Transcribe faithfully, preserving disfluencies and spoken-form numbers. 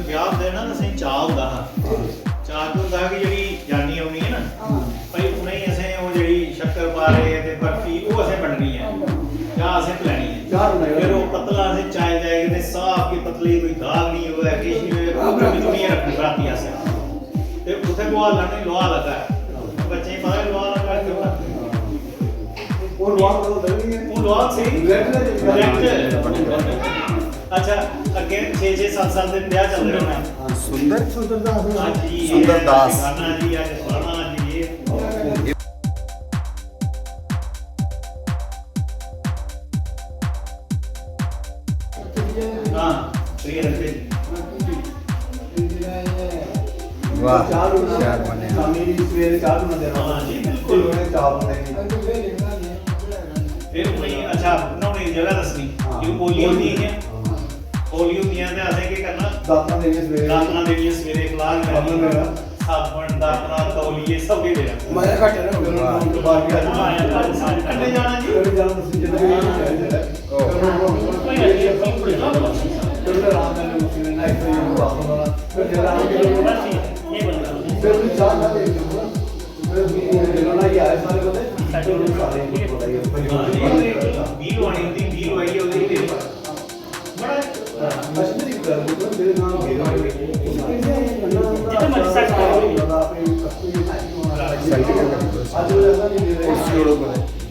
ब्याह होंदा ना, असें चाऽ होंदा हा। चाऽ केह् होंदा हा कि जेह्ड़ी जानी औनी है ना, भाई, उ'नेंगी असें ओह् जेह्ड़ी शक्कर पारे ते बर्फी, ओह् असें बंडनी ऐ जां असें पलैनी ऐ। चार बनाई फिर ओह् पतला असें चाय जाए ते साफ की पतली, कोई दाग नहीं होऐ, किश नहीं होऐ, ओह् कमी कमियै रखनी राती असें। ते उत्थै गोहा लाने, लोहा लग्गा ऐ। बच्चें गी पता ऐ लोहा लग्गा ऐ क्यों? ओह् लोहा पता होंदा गै नहीं ऐ। ओह् लोहा स्हेई। Direct direct। अच्छा, अग्गें छे छे सत्त सत्त दिन ब्याह चलदे होने। सुंदर? सुंदर दास। अज्ज ये सुंदर दास। गाना जी, अज्ज फलाना, अज्ज ये। हाँ, प्रिय रंजन जी। वाह, शैल बने। शामी सवेरे चाह बनांदे रहो। हाँ जी, बिल्कुल। फिर उ'नें चाह बनाई। फिर उ'नेंगी, अच्छा, न्हौने दी जगह दस्सनी। हाँ। क्यों, बोलियां होंदियां हियां। बोलियां होंदियां ते असें केह् करना? दातनां देनियां सवेरे। दातनां देनियां सवेरे, कलाह करनी। साबन देना। साबन, दातनां, तौलिये, सब किश देना। मजा घट्ट है ना। फिर उ'नें बाहर गै। हाँ, कन्नै जाना जी। कन्नै जाना, तुसें जिद्धर बी जाना चाहिदा। ओह्। फिर उ'नें आराम कन्नै उसी न्हाई धोइयै बापस आना। फिर जेल्लै आना, फिर उ'नें चाह् खाद्धी। फिर जेल्लै न्हाइयै आए सारे बंदे, फिर उ'नें सारें गी पता ही है। बीह् लोआनी होंदी, बीह् लोआइयै ओह्दे च देने। बड़ा अच्छा तरीका है, मतलब, जेह्दे नाल गेदा होऐ। जित्थै मर्जी सैट करो। अज्ज ऐसा नहीं है। कुर्सी ओढ़ो करो।